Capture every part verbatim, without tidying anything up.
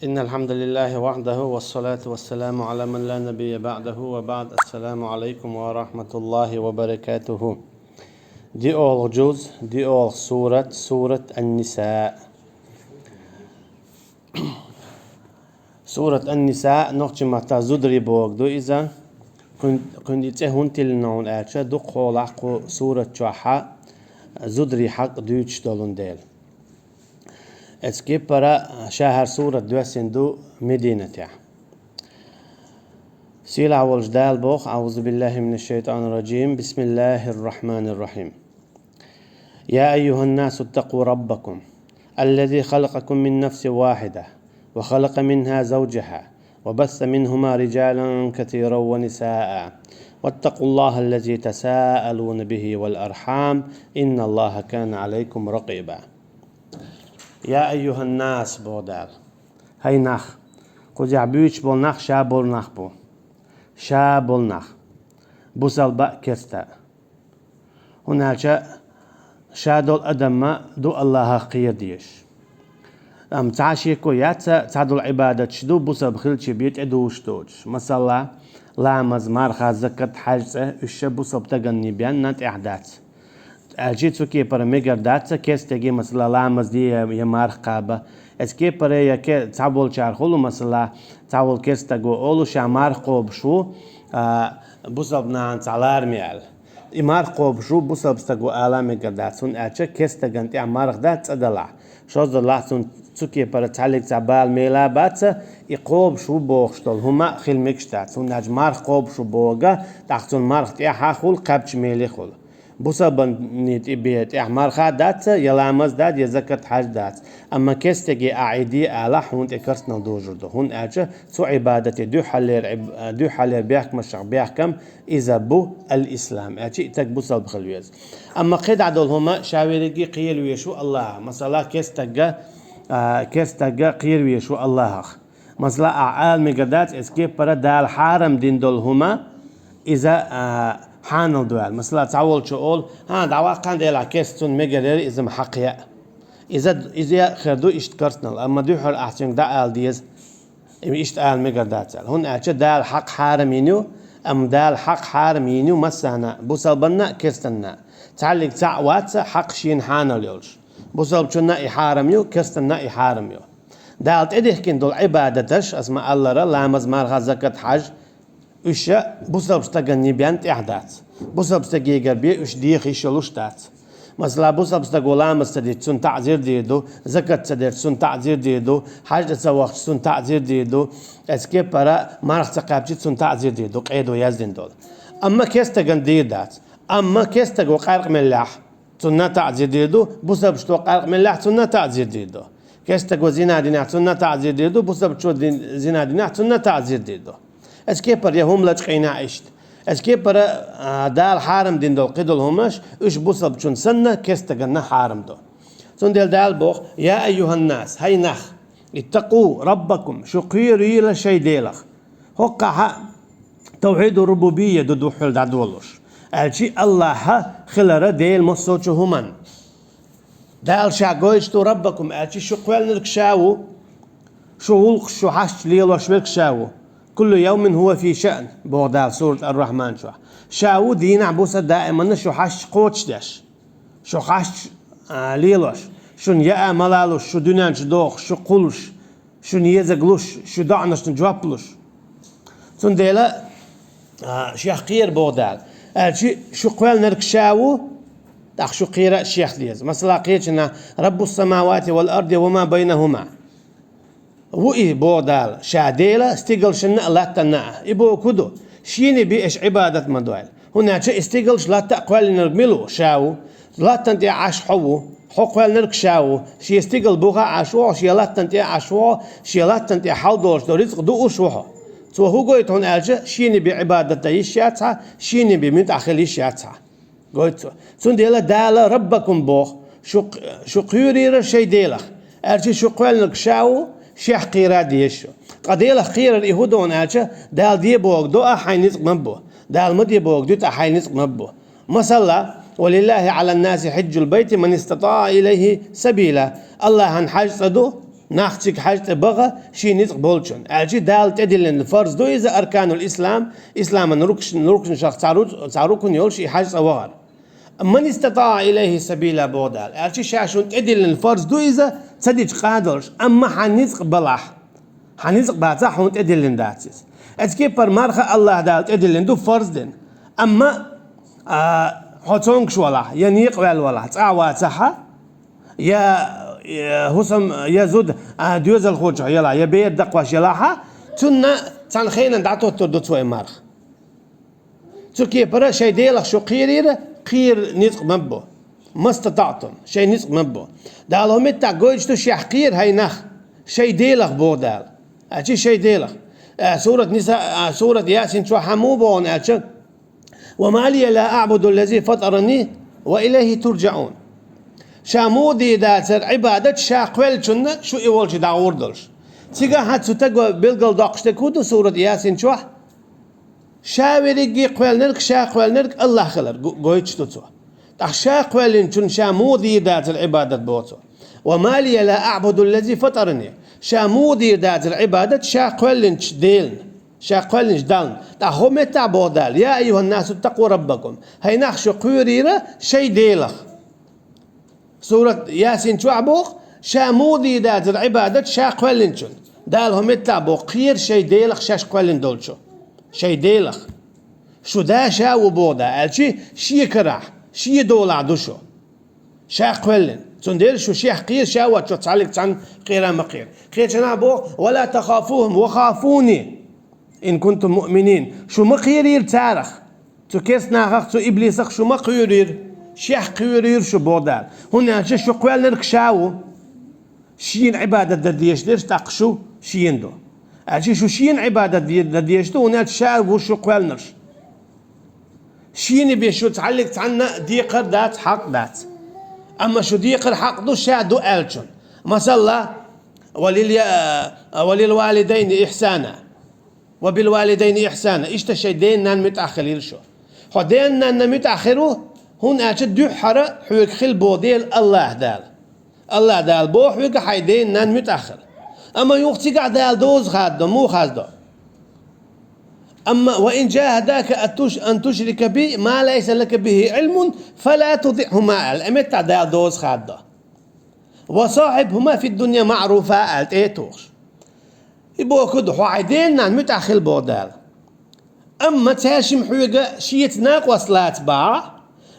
إن الحمد لله وحده والصلاة والسلام على من لا نبي بعده وبعد. السلام عليكم ورحمة الله وبركاته. ДиъолгӀа жуз, диъолгӀа сурат, сурат Ан-Ниса. Сурат Ан-Ниса, нохчийн маттахь зударий бохург ду иза. Кхуьн, кхуьнан и цӀе хӀунда тиллина хьуна аьлча, дукхахьолахь кху сурат чохь зударийн хьакъ дуьйцуш долун дела. Эцу кепара ша хӀара сурат доьссина ду Мединатехь. Сийлахь волчу Дала боху: أعوذ بالله من الشيطان الرجيم. بسم الله الرحمن الرحيم. يا أيها الناس اتقوا ربكم الذي خلقكم من نفس واحدة وخلق منها زوجها وبث منهما رجالا كثيرا ونساء واتقوا الله الذي تساءلون به والأرحام إن الله كان عليكم رقيبا. يا أيها الناس, боху Дала. ХӀай нах! Кхузахь буьйцуш болу нах ша болу нах бу. Ша болу нах. Бусалба а, керста а. ХӀунда аьлча ша долу адам ма ду Аллахах кхера дезаш. Амма цхьа шеко яц, цхьадолу Ӏибадаташ ду бусалба хилча бен тӀедужуш доцуш. Масала, ламаз, марха, закат, хьаьж цӀе, уьш ша бусалба стаганний бен тӀехь дац. Аьлча цу кепара мегар дац, керстаге, масала, ламаз де я, я марха кхаба. Эцу кепара я ке-, цхьаболчара хуьлу, масала, цхьаволу керста стаго олу, ша марха кхобуш ву, а, бусалба нахана цхьа лараме аьлла. И марха кхобуш ву бусалба стаго ала мегар дац, хӀунда аьлча керста стагана тӀехь марха дац цӀа далахь. Шозза далахь цунна цу кепара цхьаллиг цхьа бала мела бац, и кхобуш ву бохуш долу хӀума а хила мегаш дац, хӀунда аьлча марха кхобуш ву бохург, тӀаккха цунна марха тӀехь а хуьлу, кхаьбча меле хуьлу. Бусалбанний тӀе бен тӀехь марха дац, я ламаз дац, я закат, хьаьж дац. Амма керстаге ахь и де алахь, хьуна тӀе керстанал дужур ду. ХӀунда аьлча цу Ӏибадате дуьххьарлера Ӏиб-, дуьххьарлера бехкамашах бехкам иза бу ал-ислам. Аьлча и стаг бусалба хила веза. Амма кхидӀа долу хӀума ша верриге кхера везаш ву Аллахах. Масала, керста стаг, а, керста стаг кхера везаш ву Аллахах. Масала, ахь ала мегар дац, эцу кепара Дала хьарам дина долу хӀума, иза, а, хьанал ду аьлла. Масала, цхьаволчо олу: «ХӀан, дӀаваккхана делахь керста, цунна мегар яра иза ма хьакха яа». Иза, иза хир ду иштта керстанал, амма дуьххьара ахь цуьнга дӀа ала деза, и иштта ала мегар дац аьлла. ХӀунда аьлча Дала хьакъ хьарам йина ю, амма Дала хьакъ хьарам йина ю массарна а, бусалбанна а, керстанна а. Цхьаллиг цхьаъ вац хьакъ шена хьанал йолуш. Бусалбачунна а и хьарам ю, керстанна а и хьарам ю. Дала тӀедихкина долу Ӏибадаташ, аса ма-аллара, ламаз, марха, закат, хьаьж, уьш ша бусалба стаганний бен тӀехь дац. Бусалба стагегара бен уьш деха йиш йолуш дац. Масала, бусалба стаго ламаз ца дича, цунна таӀзир дийр ду, закат ца дича, цунна таӀзир дийр ду, хьаьж тӀе ца вахча, цунна таӀзир дийр ду, эцу кепара марха ца кхаьбча, цунна таӀзир дийр ду, къедо яздина долу. Амма керста стагана дийр дац. Амма керста стаго къаьркъа меллехь, цунна таӀзир дийр ду, бусалбачо къаьркъа меллехь, цунна таӀзир дийр ду. Керста стаго зина динехь, цунна таӀзир дийр ду, бусалбачо дин-, зина динехь, цунна таӀзир дийр ду. Эцу кепара я хӀума лачкъийна иштта. Эцу кепара, а, Дала хьарам дина долу кхидолу хӀуманаш, уьш бусалбачунна санна, керста стаганна хьарам ду. Цундела Дала боху: «Я айюханнас, хӀай нах, иттакъу раббакум, шу кхерийла шайн Делах». ХӀокхахь тавхьиду рубубийя ду дуьххьал дӀадолуш. Аьлчи Аллахь хилара Дела массо а чу хӀуманна. Дала ша гойтуш ду раббакум, аьлчи шу кхоьллинарг ша ву, шу гӀуллакхаш, шу хьашташ лелош верг ша ву. «Куллу явмин хӀува фи шаън», боху Дала сурат Ар-Рахьман чохь. Ша ву дийнахь буса даиманна шу хьашташ кхочушдеш. Шу хьашташ, а, лелош, шуна яа ма лалуш, шу дуьнен чу дохуш, шу кхуллуш, шуна езаг луш, шу доӀанашна жоп луш. Цундела, а, шех кхера боху Дала. Аьлчи шу кхоьллинарг ша ву, тӀаккха шу кхера а шех деза. Масала, кхечанхьа: «Раббус-самавати вал арди ва ма байнахума». Ву и, боху Дала, ша Дела стигалшна а, латтанна а. И бохург хӀун ду? Шена бен аша Ӏибадат ма дойла. ХӀунда аьлча и стигалш, латта а кхоьллинарг мила ву? Ша ву. Латтана тӀехь Ӏаш хьо ву. Хьо кхоьллинарг ша ву. Шен стигал буха Ӏаш ву хьо, шен латтана тӀехь Ӏаш ву хьо, шен латтана тӀехь хьал долуш долу рицкъ дууш ву хьо. Цо хӀун гойту хьуна аьлча, шена бен Ӏибадат дан йиш яц хьан, шена бен муьтӀахь хила йиш яц хьан. Гойту цо. Цундела Дала раббакум боху, шу, шу кхоьрийра шайн Делах. Аьлчи шу кхоьллинарг ша ву, шех кхера а деза шу. Ткъа Делах кхерар и хӀун ду хьуна аьлча, Дала де бохург до ахь, хьайн ницкъ ма бу. Дала ма де бохург дуьту ахь, хьайн ницкъ ма бу. Масала: «Ва лиллахи Ӏалан-наси хьиджжул байти ман истатаӀа илайхи сабила». Аллахьан хьаьж цӀа ду, Нах цига хьаж цӀа баха ший ницкъ болчун. Аьлча Дала тӀедиллина фарз ду иза, арканул ислам, исламан рукш-, рукнашах цхьа ру-, цхьа рукн йолуш и хьаж цӀа вахар. «Ман истатаа илайхи сабила», боху Дала. Аьлча ша шуна тӀедиллина фарз ду иза, ца дича къадалуш, амма хьан ницкъ балахь. Хьан ницкъ бацахь, хьуна тӀедиллина дац иза. Эцу кепара марха Аллаха Дала тӀедиллина ду фарз дина. Амма, а, хьо цомгуш валахь, я некъа ваьлла валахь, цӀа а вацахьа, я, я хӀусам, я зуда, а, доьзалхочух елахь, я бер дакхош елахьа, цунна цхьана хенан дӀатоттур ду цо и марха. Цу кепара шайн Делах шу кхерийра, кхера ницкъ ма бу. «Мастатаътум», шайн ницкъ ма бу. Дала хӀу меттахь гойтуш ду шех кхера хьайн нах, шайн Делах боху Дала. Аьлча шайн Делах. А, сурат Ниса, а, сурат Ясин чохь хьан муха боху аьлча: «Ва ма лия ла аъбуду ллази фатарани ва илайхи турджаун». Ша муха дийр дацара Ӏибадат ша кхоьллинчунна, шу и волчу дӀагӀур долуш. Цигахь цу таго билгал доккхуш дерг хӀун ду сурат Ясин чохь? Ша верриге кхоьллинарг, ша кхоьллинарг Аллах хилар го-, гойтуш ду цо. ТӀаккха ша кхоьллинчунна ша муха дийр дацара Ӏибадат боху цо. «Ва ма лия ла аъбуду ллази фатарани». Ша муха дийр дацара Ӏибадат ша кхоьллинчу Делан, ша кхоьллинчу Дална. ТӀаккха хӀу меттахь боху Дала: «Я айюханнасу ттакъу раббакум». Хьайн нах, шу кхоьрийра шайн Делах. Сурат Ясин чохь боху, ша муха дийр дацара Ӏибадат ша кхоьллинчун. Дала хӀу меттахь боху, кхера шайн Делах шаьш кхоьллина долчу. Шайн Делах. Шу да ша ву боху Дала, аьлча шен карахь, шен долахь ду шу. Ша кхоьллина. Цундела шу шех кхера, ша воцчу цхьаллиг цхьанна кхера ма кхера. Кхечанхьа боху: «Ва ла тахафухум ва хафуни». «Ин кунтум муъминин». Шу ма кхерийра царах. Цу керста нахах, цу иблисах шу ма кхоьрийра. Шех кхоьрийра шу боху Дала. ХӀунда аьлча шу кхоьллинарг ша ву. Шена Ӏибадат дан дезаш дерш тӀаккха шу шена ду. Аьлча шу шена Ӏибадат де-, дан дезаш ду, хӀунда аьлча ша ву шу кхоьллинарш. Шена бен шу цхьаллиг цхьанна декхар дац, хьакъ дац. Амма шу декхар хьакъ ду, ша ду аьллачун. Масала, «Ва лил я-, ва лил валидайни ихсана». «Ва бил валидайни ихсана». Иштта шайн ден-нанна муьтӀахь хилийла шу. Хьо ден-нанна муьтӀахь хир ву, хӀунда аьлча дуьххьара хьоьга хилла боху Дела Аллаха Дала. Аллаха Дала боху хьоьга хьайн ден-нанна муьтӀахь хила. Амма юха цигахь Дала доза хаддо, муха хаздо? Амма: «Ва ин джахадака ан туш-, ан тушрика би ма лайса лака бихи илмун, фала тутиъхума», аьлла, и меттахь Дала доза хаддо. «Ва сахьибхума фид дунья маъруфа», аьлла, тӀе а тухуш. И бохург ду, хьо хьайн ден-нанна муьтӀахь хила боху Дала. Амма цаьршимма хьоьга шеца накъост лаца бахахь,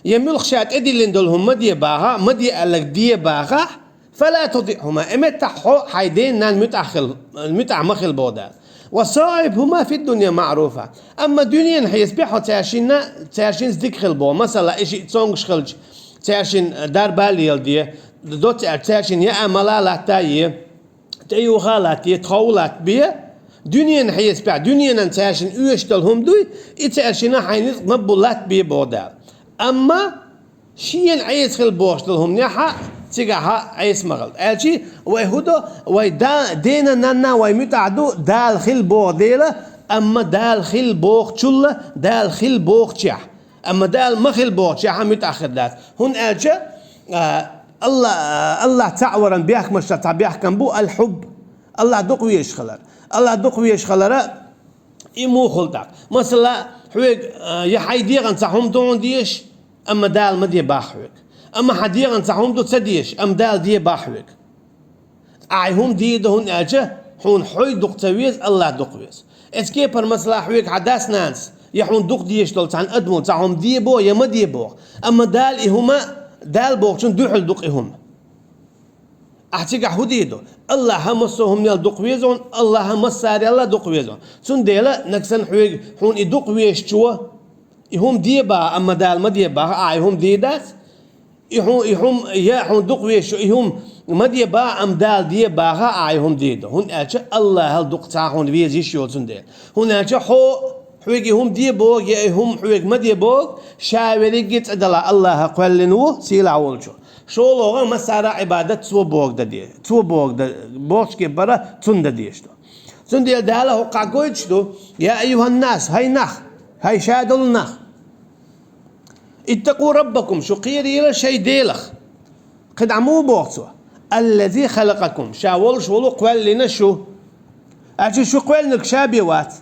я муьлхха ша тӀедиллина долу хӀума ма де бахахь, ма де аьлларг де бахахь, «фала тутиъхума», и меттахь хьо хьайн ден-нанна муьтӀахь хила, муьтӀахь ма хила боху Дала. «Ва сахьибхума фид дунья маъруфа». Амма дуьненан хьесапехь хьо цаьршинна, цаьршинца дика хила боху. Масала, и шиъ цомгуш хилча, цаьршинна дарба а леладе, доцца аьлча, цаьршинна яа-мала латта а е, тӀеюха а латта е, тхов а латта бе, дуьненан хьесапехь, дуьненан цаьршинна оьшуш долу хӀума дуй, и цаьршинна хьайн ницкъ ма бу, латта бе боху Дала. Амма шена Ӏеса хила бохуш долу хӀуманехь цигахь Ӏеса ма хила. Аьлча вай хӀун до, вай да-, дена-нанна вай муьтӀахь ду, Дала хила боху дела, амма Дала хила бохучул а, Дала хила бохучехь. Амма Дала ма хила бохучехь а муьтӀахь хир дац. ХӀунда аьлча, а, Алла-, Аллах цхьаъ варан бехкамашца цхьа бехкам бу аль-хьубб. Аллах дукха везаш хилар. Аллах дукха везаш хилара и муха хуьлу тӀаккха? Масала, хьоьга, а, я хьайн дегӀан цхьа хӀума ду хьуна дезаш, амма Дала ма де бахахь хьоьга. Амма хьан дегӀан цхьа хӀума ду ца дезаш, амма Дала де бахахь хьоьга. Ахь и хӀума дийр ду, хӀунда аьлча хьуна хьой дукха ца веза, Аллах дукха веза. Эцу кепара, масала, хьоьга хьан дас-нанас, я хьуна дукха дезаш долу цхьана адамо цхьа хӀума де боху, я ма де боху. Амма Дала и хӀума, Дала бохучун дуьхьал дукха и хӀума. Ахь цигахь хӀун дийр ду? Аллаха массо а хӀуманел дукха веза хьуна, Аллаха массарел а дукха веза хьуна. Цундела нагахь санна хьоьга, хьуна и дукха везачо и хӀума де баха, амма Дала ма де баха, ахь и хӀума дийр дац. И хьуна, и хӀума, я хьуна дукха везачо и хӀума ма де баха, амма Дала де баха, ахь и хӀума дийр ду. ХӀунда аьлча Аллахал дукха цхьа хьуна веза йиш йоцун дела. ХӀунда аьлча хьо, хьоьга и хӀума де боху, я и хӀума хьоьга ма де боху, ша верриге цӀа далахь Аллаха кхоьллина ву, сийлахь волчо. ШолгӀа массара а Ӏибадат цо бохург дан де, цо бохург дан, бохучу кепара цунна дан дезаш ду. Цундела Дала хӀокхахь гойтуш ду: «Я айюханнас, хӀай нах, хӀай ша долу нах! Иттакъу раббакум, шу кхерийла шайн Делах». Кхин дӀа муха боху цо? الذي خلقكم, ша волуш волу кхоьллина шу. Аьлча шу кхоьллинарг ша бен вац.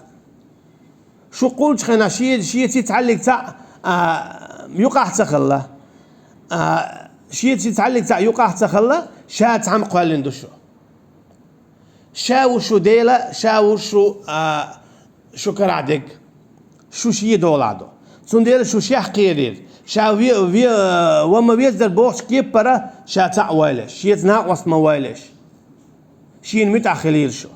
Шу кхуллучу хенахь ше, шеца цхьаьллиг цхьаъ, а, юкъахь ца хилла. А, шеца цхьаьллиг цхьаъ юкъахь ца хилла, ша цхьаьна кхоьллина ду шу. Ша ву шу Дела, ша ву шу, а, шу карахь дерг. Шу шен долахь ду. Цундела шу шех кхерийра. Ша ве-, ве-, ва ма везара бохучу кепара ша цхьаъ войла аш. Шеца накъост ма войла аш. Шена муьтӀахь хилийра шу.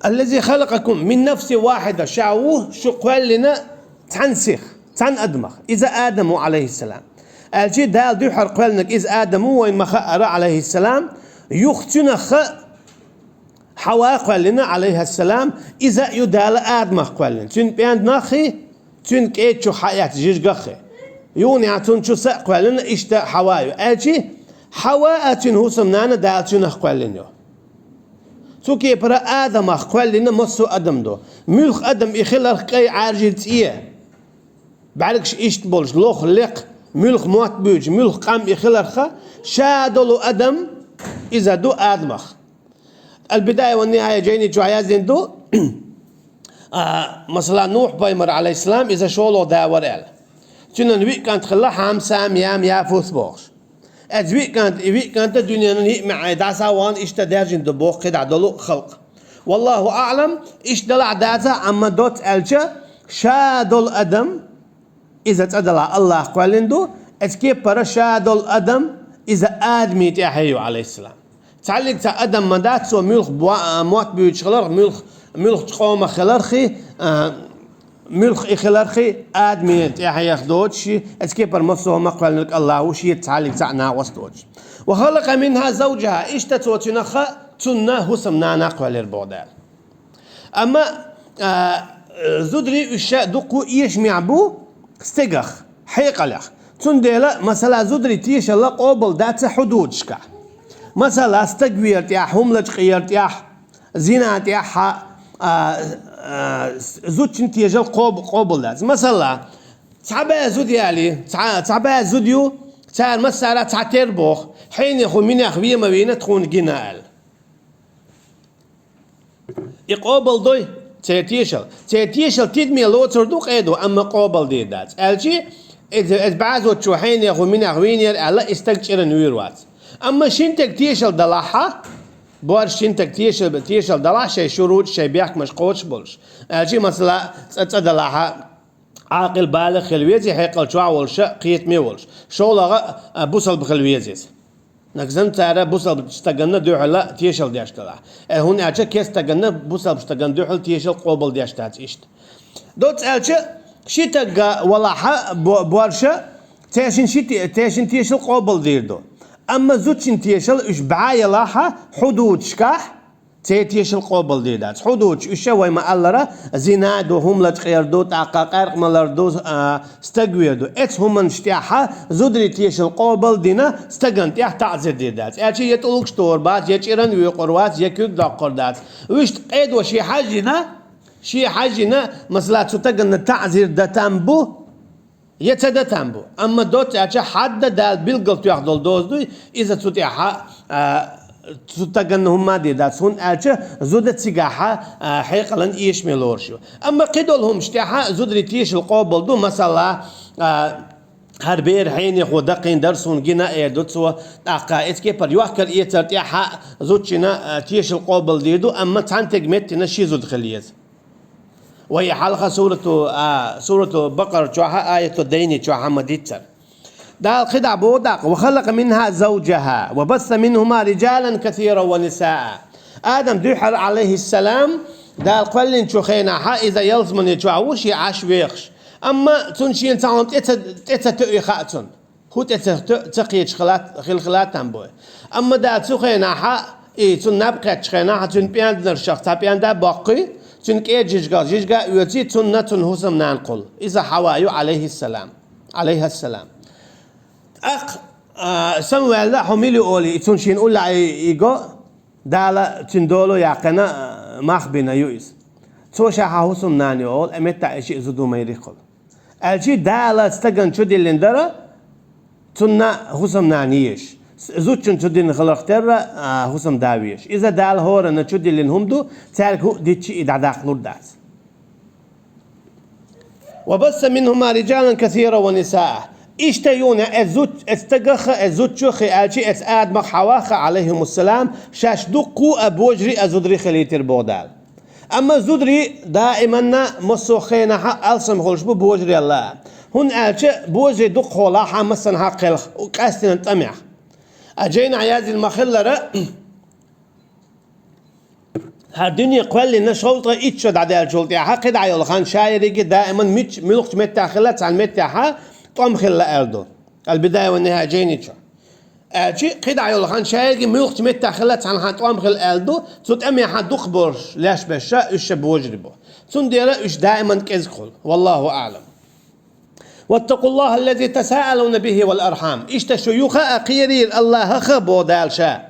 الذي خلقكم من نفس واحدة, ша ву шу кхоьллина цхьана сиха, цхьана адамах. Иза Адам ву, Ӏалайхиссалам. Аьлча Дала дуьххьара кхоьллинарг иза Адам ву, вайна ма-хаъара, Ӏалайхиссалам, юха цуьнах Хьава кхоьллина, Ӏалайхиссалам, иза а ю Дала Адамах кхоьллина. Цуьнан пӀенданаххий, цуьнан кӀеда чу хьаэцна жижигаххий. Юханехь цунна чу са а кхоьллина, иштта Хьава а ю. Аьлча Хьава а цуьнан хӀусамнана Дала цуьнах кхоьллина ю. Цу кепара Адамах кхоьллина массо а адам ду. Муьлхха адам и хиларх кӀай Ӏаьржира цӀе. БӀаьргаш иштта болуш, лоха, лекха, муьлхха мотт буьйцуш, муьлхха къам и хиларха, ша долу адам иза ду Адамах. Ал-Бидая ва Нихьая жайни чохь яздина ду, а, масала, Нухь пайхамар, Ӏалайхиссалам, иза шолгӀа да вара аьлла. Цуьнан виъ кӀант хилла, Хьам, Сам, Ям, Яфус бохуш. Эцу виъ кӀант, и виъ кӀанта дуьненан йиъ маьӀӀе дӀасавахана иштта даьржина ду боху кхидӀа долу халкъ. Валлаху аӀлам, иштта далахь дацахь, амма доцца аьлча, ша долу адам, иза цӀа далахь Аллах кхоьллина ду, эцу кепара ша долу адам, иза Адаме тӀаьхье ю, Ӏалайхиссалам. Цхьаьллиг цхьа адам ма дац, цо муьлхха бо-, а, мотт буьйцуш хиларх, муьлхха, муьлххачу къомах хилархий, а, муьлхха и хилархий, Адаме тӀаьхьех доцуш, эцу кепара массо а хӀума кхоьллинарг Аллах ву, шеца цхьаьллиг цхьаъ накъост доцуш. Ва халакъа минхьа завжахьа, иштта цо цуьнах а, цунна хӀусамнана кхоьллира боху Дала. Амма, а, зударий уьш ша дуккха эшамехь бу стегах, хьекъалех. Цундела, масала, зударий тешалла къобал дац хьудудашкахь. Масала, стаг вер тӀехь, хӀума лачкъаяр тӀехь, зина тӀехь, а, а, зудчун тешал къоб-, къобал дац. Масала, цхьа бӀе зуда яли, цхьа, цхьа бӀе зуда ю, цара массара цхьа тера боху, хьенех хӀу минех вен ма вийна тхуна гина аьлла. И къобал дой, церан тешал. Церан тешал тидаме лоцур ду къедо, амма къобал дийр дац. Аьлчи, иза, иза бӀе зудчо хьенех хӀу минех вийнера аьлла, и стаг чӀиран вуьйр вац. Амма шин таг тешал далахьа, боьрша шин таг тешал, тешал далахь шайн шуруташ, шайн бехкамаш кхочуш болуш. Аьлчи, масала, цӀа, цӀа далахьа, Ӏакъил балигӀ хила веза, хьекъал чохь волуша, кхетаме волуш. ШолгӀа, а, бусалба хила веза иза. Нагахь санна цара бусалба стаганна дуьхьала тешал деш далахь. Э, хӀунда аьлча кест стаганна бусалба стаганна дуьхьала тешал къобал деш дац иштта. Доцца аьлча, ши тагга валахьа бо-, боьрша, цершин ши те-, цершин тешал къобал дийр ду. Амма зудчун тешал уьш бӀе ялахьа хьудудашкахь, церан тешал къобал дийр дац. Хьудудаш уьш вай ма-аллара, зина ду, хӀума лачкъаяр ду, тӀаккха къаьркъа малар ду, а, стаг вер ду. Эцу хӀуманаш тӀехьа зударий тешал къобал дина, стагана тӀехь таӀзир дийр дац. Аьлча я тӀулгаш тохур бац, я чӀиран вуькъур вац, я куьг доккхур дац. Вуьшта къедо шен хьаьжжина, шен хьаьжжина, масала, цу стаганна таӀзир дан там бу, я ца дан там бу. Амма доцца аьлча хьадда Дала билггал тоьхна долу доза дуй, иза цу тӀехьа, а, цу стаганна хӀумма а дийр дац, хӀунда аьлча зуда цигахьа, а, хьекъалан эшаме лоруш ю. Амма кхидолу хӀуманаш тӀехьа зударий тешал къобал ду, масала, а, хӀара бер хьенехо даккхийна дара суна гина а эр ду цо, тӀаккха эцу кепара йохкар-эцар тӀехьа зудчина, а, тешал къобал дийр ду, амма цхьана теган меттина ши зуда хила еза. Вай хьалха сурату, а, сурату Бакъара чохьа, аяту Дайни чохьа ма диццара. Дала кхидӀа боху дакъа: «Ва халакъа минхьа завжахьа, ва басса минхьума риджалан касиран ва нисаа». Адам дуьххьара, Ӏалайхиссалам, Дала кхоьллинчу хенахьа иза ялсамане чохь ву шен Ӏаш вехаш. Амма цунна шена цхьа хӀума тӀе ца, тӀе ца тоьий хаьа цунна. ХӀу тӀе ца, ца кхеташ хила, хила, хила там бой. Амма Дала цу хенахьа, и цунна наб кхеттачу хенахьа, цуьнан пӀенданаршах цхьа пӀенда а боккхий, цуьнан кӀеда жижигах жижига а оьций, цунна, цунна хӀусамнана кхуллу. Иза Хьава ю, Ӏалайхиссалам. Ӏалайхиссалам. ТӀаккха, а, самаваьлла, хьо мила ю олий, и цунна шена уллехь и, и го, Дала цуьнан доло яьккхина, а, мах бина ю иза. Цо ша хьан хӀусамнана ю олу, э, меттахь и шиъ зуда ма йирий кхуьлу. Аьлчи Дала стагана чу диллина дара, цунна хӀусамнана езаш. Зудчун чу дина хиларх терра, а, хӀусамда везаш. Иза Дала хӀоранна чу диллина хӀума ду, цаьрга хӀуъа диччи и дӀадаккхалур дац. وبث منهما رجالا كثيرا ونساء. Иштта юна эцу зуд-, эцу стагах а, эцу зудчух а, аьлча эцу Адамах а, Хьавах а, عليهم السلام, шаьш дуккха а божарий а, зударий а хилийтира боху Дала. Амма зударий даиманна массо а хенахь а алсам хуьлуш бу божарел а. ХӀунда аьлча божарий дукха хьолахь а массанхьа а кхелха, къаьстина тӀамехь. А жайнахь яздина ма-хиллара, хӀара дуьне кхоьллина шовзткъе итт шо дӀадаьллачул тӀаьхьа кхидӀа йолу хан ша ерриге даиман мича, муьлххачу меттехь хилла цхьана меттехьа тӀом хилла аьлла ду. Ал-Бидая ва Нихая жайни чу. Аьлча, кхидӀа йолу хан ша ерриге муьлххачу меттехь хилла цхьана хан тӀом хилла аьлла ду, цу тӀамехьа дукхахболуш леш беш ша, уьш ша божарий бу. Цундела уьш даиман кӀезиг хуьлу. والله أعلم. واتقوا الله الذي تساءلون به والأرحام. Иштта шу юха а кхерийра Аллахах а боху Дала ша.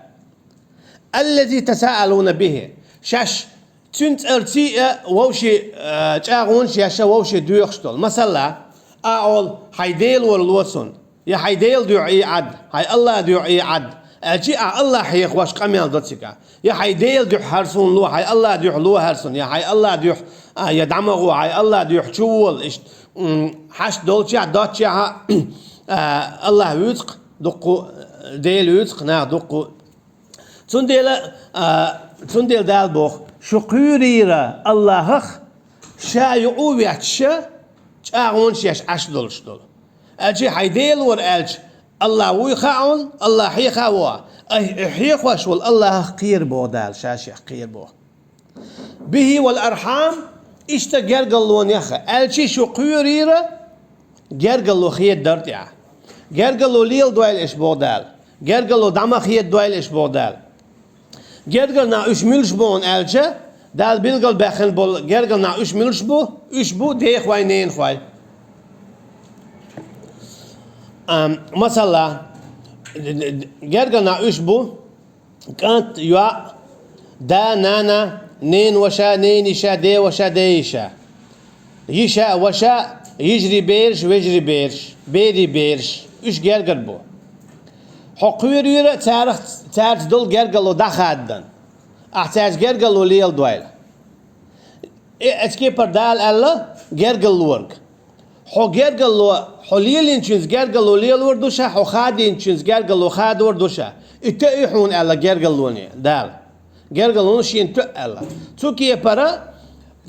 الذي تساءلون به. Шаьш цуьнан цӀарций а вовшийн, а, чӀагӀонаш еш а вовшийн доьхуш долу. Масала, а олу: «Хьайн Делора ло суна», я: «Хьайн Делан дуьхьа и Ӏад», «Хьайн Аллахьан дуьхьа и Ӏад», аьлча а Аллахь хьехош къамел до цигахь. Я: «Хьайн Делан дуьхьа хӀара суна ло», «Хьайн Аллахьан дуьхьа ло хӀара суна», я: «Хьайн Аллахьан дуьхьа, а, я дӀа ма гӀо, хьайн Аллахьан дуьхьа чу вола». Иштта, м, хьашт долчехь, доцчехь а, а, Аллахь вуьйцу-кх, дуккха, а, Дела вуьйцу-кх, нах дуккха. Цундела, а, цундела Дала боху: «Шу кхоьрийра Аллахах, ша юкъа а ветташ, чӀагӀонаш еш Ӏаш долуш долу». Аьлча, «Хьайн Делора» аьлча, Аллахь вуй хаьа хьуна, Аллахь хьехо а ву. Ай, хьехош волу Аллахах кхера боху Дала, ша шех кхера боху. «به والأرحام», иштта гергарлонех а. Аьлча шу кхоьрийра гергарло хедадар тӀехь. Гергарло леладойла аша боху Дала. Гергарло дӀа ма хедадойла аша боху Дала. Гергара нах уьш муьлш бу аьлча, Дала билгалбаьккхина болу гергара нах уьш муьлш бу? Уьш бу дехой, ненахой. Ам, масала, гергара нах уьш бу: кӀант, йоӀ, да, нана, ненан ваша, ненан йиша, ден ваша, ден йиша, йиша, ваша, йижарий бераш, вежарий бераш, берийн бераш. Уьш гергара бу. Хьо кхоьрийра царах, цаьрца долу гергарло дӀахаддан. Ахь цаьрца гергарло леладойла. Э, эцу кепара Дала аьлла гергарлорг: «Хьо гергарло, хьо лелийначуьнца гергарло лелор ду ша, хьо хадийначуьнца гергарло хадор ду ша». И тоьу хьуна аьлла гергарлоне Дала. Гергарлоно шена тоьу аьлла. Цу кепара,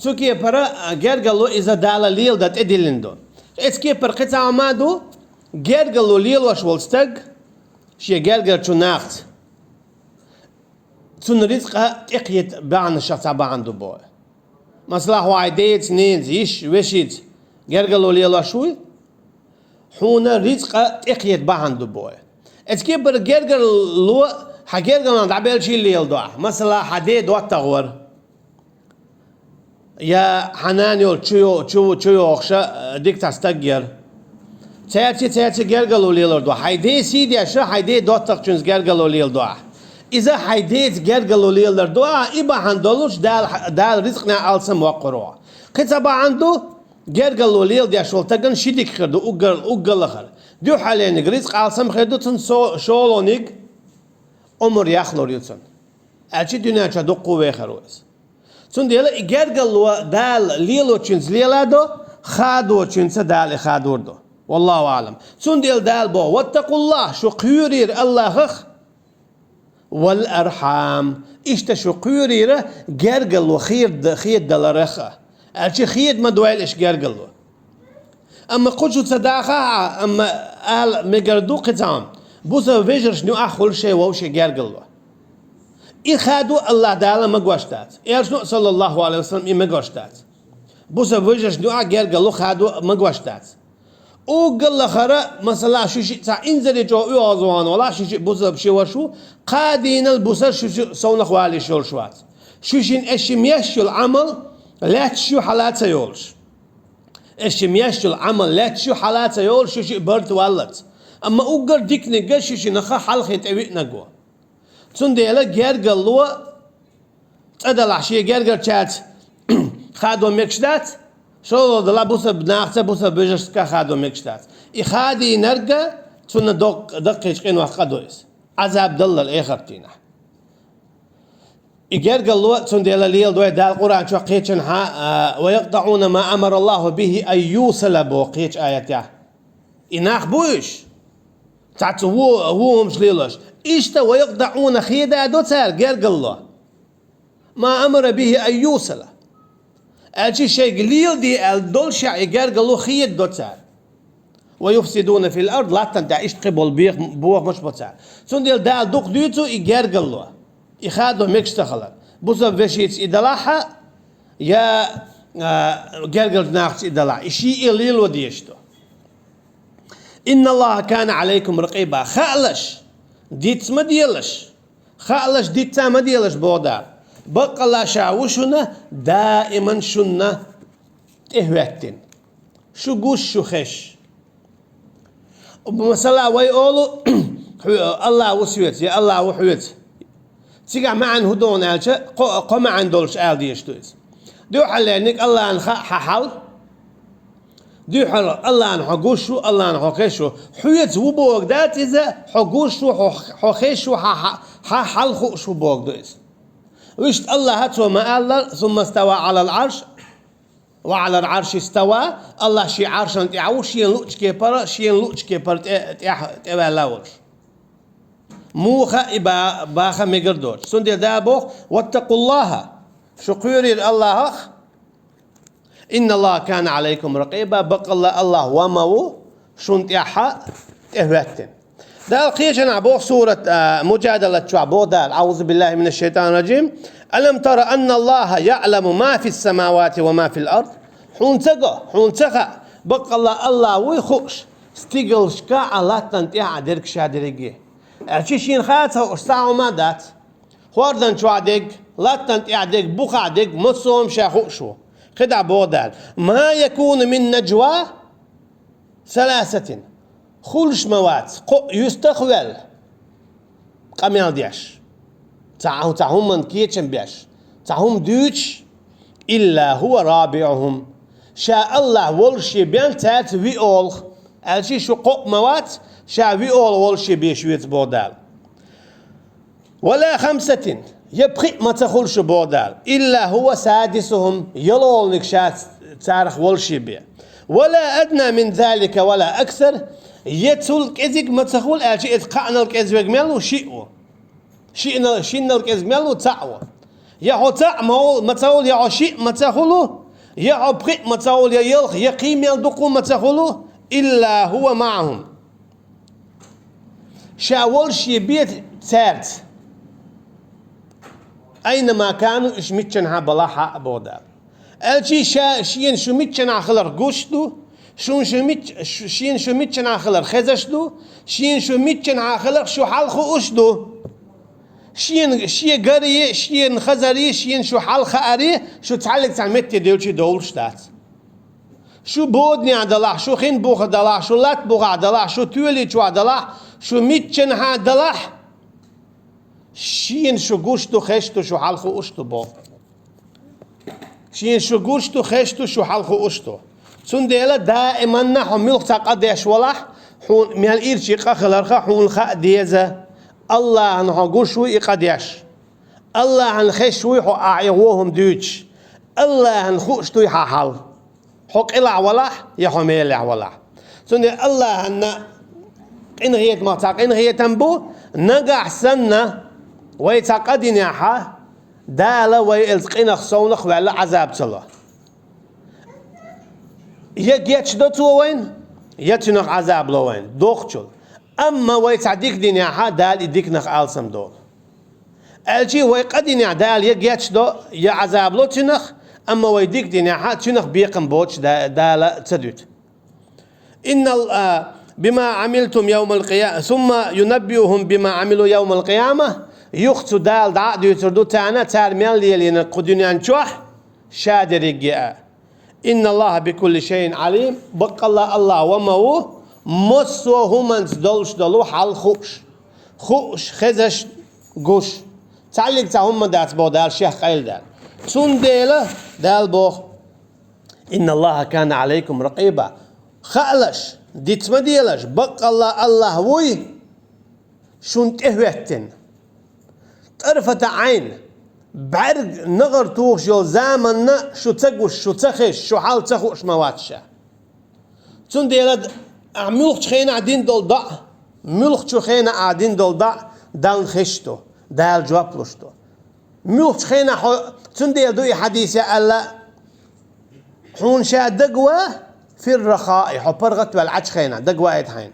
цу кепара, а, гергарло иза Дала леладан тӀедиллина ду. Эцу кепара кхин цхьа хӀума ду, гергарло лелош волу стаг шен гергарчу нахаца. Цунна рицкъа тӀекхета бахьанашах цхьа бахьана ду боху. Масала, хьо хьайн деца, ненаца, йиша, вешица гергарло лелош вуй, хьуна рицкъа тӀекхета бахьана ду боху. Эцу кепара гергарло хьан гергарлонах дӀабелчий леладо ахь. Масала, хьан ден доттагӀа вара. Я хьан нана йолчу чу йо-, чу, чу йохуша, э, дика цхьа стаг яра. Цаьрца, цаьрца гергарло лелор ду. Хьайн ден сий деш, хьайн ден доттагӀчуьнца гергарло леладо ахь. Иза хьайн деца гергарло лелар ду ахь, и бахьана долуш Дала, Дала рицкъанехь алсам воккхур ву. Кхин цхьа бахьана ду, гергарло леладеш волу стагана ши дика хир ду, уггар-, уггар лахара. Дуьххьалениг рицкъа алсам хир ду, цунна со-, шолгӀаниг омра яхлур ю цунна. Аьлча дуьнен чохь дуккха а вехар ву иза. Цундела и гергарло Дала лелочуьнца леладо, хадочуьнца Дала и хадор ду. Валлаху аълам. Цундела Дала боху: «Ваттакъуллах», шу кхоьрийра Аллахах, «вал архьам», иштта шу кхоьрийра гергарло хеда-, хедадаларах а. Аьлча хеда ма дойла иш гергарло. Амма кху чу ца даха а, амма ала мегар ду кхин цхьа хӀума. Бусалба вежаршна юкъахь хуьлу шайн вовшийн гергарло. И хадо Аллах Дала магош дац. Элчано, саллаллаху алейхи ва саллям, и магош дац. Бусалба вежаршна юкъахь гергарло хадо магош дац. Уггар лахара, масала, шу шиъ цхьа инзаре чӀогӀа оьгӀазвахана валахь, шу шиъ бусалба ши ваша ву, кхаа дийнал бусалба шу шиъ совнах вала йиш йолуш вац. Шу шина эшшим еш йолу Ӏамал лаьтташ ю хьала а ца йолуш. Эшшим еш йолу Ӏамал лаьтташ ю хьала а ца йолуш, шу шиъ барта валлалц. Амма уггар диканиг шу шинах хьалхе тӀевиънарг ву. Цундела гергарло цӀа далахь шен гергарчаьрца хадо мегаш дац, шолгӀа далахь бусалба нахаца, бусалба вежаршка хадо мегаш дац. И хадийнарг цунна доккха-, даккхийчу къинойх къа ду иза. Ӏазаб даллал эхартийнахь. И гергарло цундела леладой Дала Къуръан чохь кхечанхьа, а, «ويقطعون ما أمر الله به أن يوصل» боху кхечу аятехь. И нах бу уьш? Цхьацца ву-, ву хӀумаш лелош. Иштта «ويقطعون» хедадо цара гергарло. «ما أمر به أن يوصل». Аьлча шайга леладе аьлла доллушехь и гергарло хедадо цара. «ويفسدون في الأرض», латтана тӀехь иштта кхин болу бех-, бохамаш бо цара. Цундела Дала дукха дуьйцу и гергарло. И хадо мегаш ца хилар. Бусалба вешица и далахь а, я, а, гергарлачу нахаца и далахь. И шиъ а лело дезаш ду. «إن الله كان عليكم رقيبا». Хаалаш, диц ма делаш. Хаалаш, диц ма делаш, боху Дала. Баккъалла ша ву шуна, даиман шуна тӀехӀоьттина. Шу гуш, шу хезаш. Масала, вай олу, хьо-, Аллах ву соьца, я Аллах ву хьоьца. Цигахь маьӀна хӀун ду аьлча, кхо, кхо маьӀна долуш ала дезаш ду иза. Дуьххьарлерниг Аллахьна хаьа хьан хьал. Дуьххьара Аллахьна хьо гуш ву, Аллахьна хьо хезаш ву. Хьоьца ву бохург дац иза, хьо гуш ву, хьо, хьо хезаш ву, хьан, хьан, хьан хьал хууш ву бохург ду иза. Вуьшта Аллахьа цо ма аьлла: «ثم استوى على العرش». «وعلى العرش استوى», Аллах шен Ӏаршана тӀехь ву, шена луъучу кепара, шена луъучу кепара тӀе-, тӀехь-, тӀеваьлла волуш. Муха и ба-, баха мегар доцуш. Цундела Дала боху: «واتقوا الله», шу кхоьрийла Аллахах, «إن الله كان عليكم رقيبا», баккъалла Аллах ван ма ву, шуна тӀехь тӀехӀоьттина. Дала кхечанхьа боху сурат, а, Муджадалат чохь боху Дала: «أعوذ بالله من الشيطان الرجيم. ألم تر أن الله يعلم ما في السماوات وما في الأرض». Хьуна ца го, хьуна ца хаьа, баккъалла Аллах вуй хууш, стигалшка а, латтана тӀехь а дерг ша дерриге. Аьлча шена хаа ца хууш цхьа хӀума дац. ХӀордан чохь дерг, латтана тӀехь дерг, бухахь дерг, массо а хӀума ша хууш ву. КхидӀа боху Дала: «ما يكون من نجوى ثلاثة». Хуьлуш ма вац, кхоъ юьстах а ваьлла, къамел деш, цхьа, цхьа хӀуманна кечам беш, цхьа хӀума дуьйцуш, «إلا هو رابعهم». Ша Аллах волуш бен цаьрца виъолгӀа, аьлча шу кхоъ ма вац, ша виъолгӀа волуш бен шуьца боху Дала. «ولا خمسة», я пхиъ ма ца хуьлу шу боху Дала, «إلا هو سادسهم», ялхолгӀаниг ша царах волуш бен. «ولا أدنى من ذلك ولا أكثر», я цул кӀезиг ма ца хуьлу, аьлча иза кхаънал кӀезиг мел ву, шиъ ву. Шиънал, шиннал кӀезиг мел ву, цхьаъ ву. Я хьо цхьаъ ма ву-, ма ца хуьлу, я хьо шиъ ма ца хуьлу, я хьо пхиъ ма ца хуьлу, я ялх, я кхин мел дукха ма ца хуьлу, «إلا هو معهم». Ша волуш бен цаьрца. «أينما كانوا», уьш миччанхьа балахь а, боху Дала. Аьлча ша, шена шу миччанхьа хиларх гуш ду, шуна шу мич-, шу-, шена шу миччанхьа хиларх хезаш ду, шена шу миччанхьа хиларх шу хьал хууш ду. Шена, шен гаре, шена хазаре, шена шу хьал хааре, шу цхьаьллиг цхьа метте девлчи довлуш дац. Шу боданехь далахь, шу хин буха далахь, шу латта бухахь далахь, шу тоьли чохь далахь, шу миччанхьа далахь, шена шу гуш ду, хезаш ду, шу хьал хууш ду боху. Шена шу гуш ду, хезаш ду, шу хьал хууш ду. Цундела даиманна хьо муьлхха цхьа къа деш валахь, хьуна мел ирчий къа хиларха, хьуна хаа деза. Аллахьна хьо гуш вуй и къа деш. Аллахьна хезаш вуй хьо ахь и вон хӀума дуьйцуш. Аллахьна хууш дуй хьан хьал. Хьо къилахь валахь, я хьо мелехь валахь. Цундела Аллахьанна къинхетамах цхьа къинхетам бу, нагахь санна, вай цхьа къа динехьа, Дала вай элца къинах совнах ваьлла Ӏазаб ца ло. Я гечдо Цо вайна, я цуьнах Ӏазаб ло вайна, дохучул. Амма вай цхьа дика динехьа, Дала и диканах алсам долу. Аьлча вай къа динехь Дала я гечдо, я Ӏазаб ло цуьнах, амма вай дика динехьа, цуьнах бекхам боцуш Да-, Дала ца дуьту. «إن ال-, а, بما عملتم يوم القيا-، ثم ينبئهم بما عملوا يوم القيامة», юха цу Дала дӀа а дуьйцур ду царна, цара мел лелийнарг кху дуьнен чохь, ша дерриге а. «إن الله بكل شيء عليم», баккъалла Аллах ван ма ву, массо а хӀуманца долуш долу хьал хууш. Хууш, хезаш, гуш. Цхьаьллиг цхьа хӀума дац боху Дала шех къайладаьлла. Цундела Дала боху: «إن الله كان عليكم رقيبا». Хаалаш, диц ма делаш, баккъалла Аллах вуй. шуна тӀехӀоьттина. ТӀарфата Ӏайн, бӀарг нагӀар тухуш йолу заманна шу ца гуш, шу ца хезаш, шу хьал ца хууш ма вац ша. Цундела д-, ахь муьлххачу хенахь дина долу доӀа, муьлххачу хенахь ахь дина долу доӀа Далла хезаш ду, Дала жоп луш ду. Муьлххачу хенахь хьо, цундела ду и хьадисехь аьлла, хьуна ша дагаван фир-рахаи, хьо паргӀатваьлла Ӏачу хенахь, дагаваийта хьайна.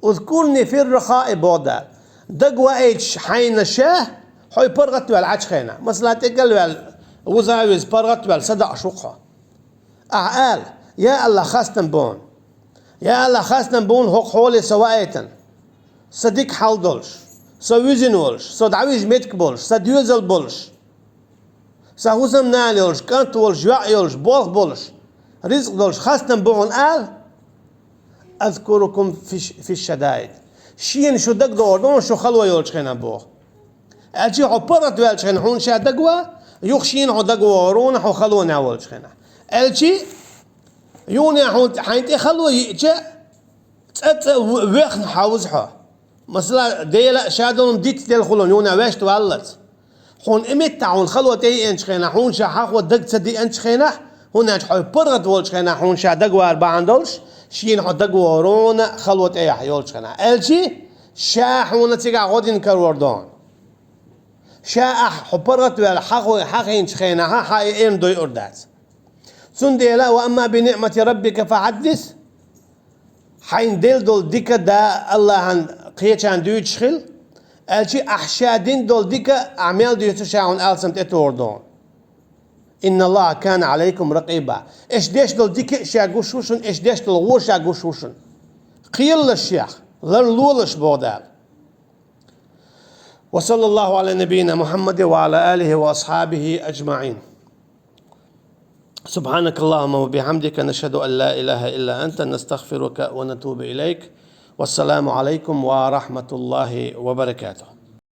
Узкурни фир-рахаи, боху Дала. Дагаваийташ хьайна ша, хьо паргӀатваьлла Ӏачу хенахь. Масала, тӀекӀел ваьлла, вуза-виза паргӀатваьлла, садоӀуш ву-кх хьо. Ахьа ала: «Я АллахӀ, хастам бу хьуна. Я АллахӀ, хастам бу хьуна хӀокху хьоле со ваийтина. Сан дика хьал долуш, со вуьзина волуш, со дӀавижа меттиг болуш, сан доьзал болуш, сан хӀусамнана йолуш, кӀант волуш, йоӀ йолуш, болх болуш, ризкъ долуш, хастам бу хьуна», ала. «Азкурукум фиш-, фиш-шадаид». Шена шу дагадогӀур ду хьуна шу хало йолчу хенахь, боху. Аьлчи хьо паргӀатваьллачу хенахь хьуна ша дагаван, юха шена хьо дагавогӀур ву хьуна хьо халонехь волчу хенахь. Аьлчи юна хьуна хьайна тӀе хало йиъча, цӀа-цӀа в-, вехна хьовза хьо. Масала, Дела а ша долун диц делла хуьлу юна ваьшта валлалц. Хьуна и меттахь хьуна хало тӀееанчу хенахь, хьуна ша хьахо дага ца деанчу хенахь, хӀунда аьлча хьо паргӀат волчу хенахь хьуна ша дагавар бахьана долуш, шена хьо дагавогӀур ву хьуна хало тӀехь йолчу хенахь. Аьлчи, ша хьуна цигахь гӀо дина карор ду хьуна. Ша ахь хьо паргӀатваьлла хьахо-, хьахийначу хенахь, хьан и эрна дойур дац. Цундела: «Ва амма би ниӀмати раббика фахьаддис». Хьайна делла долу дика да АллахӀан кхечарна дуьйцуш хила, аьлчи ахь ша дина долу дика ахь мел дуьйцу ша хьуна алсам тӀетухур ду хьуна. «Инна АллахӀа кана Ӏалайкум ракъиба». Аша деш долу дика а ша гуш ву шуна, аша деш долу гӀо ша гуш ву шуна. Кхелалаш шех, ларлолаш, боху Дала. Ва саллаллаху Ӏала набийина Мухьаммадин ва Ӏала алихи ва асхьабихи аджмаӀин. سبحانك اللهم وبحمدك، نشهد أن لا إله إلا أنت، نستغفرك ونتوب إليك. والسلام عليكم ورحمة الله وبركاته.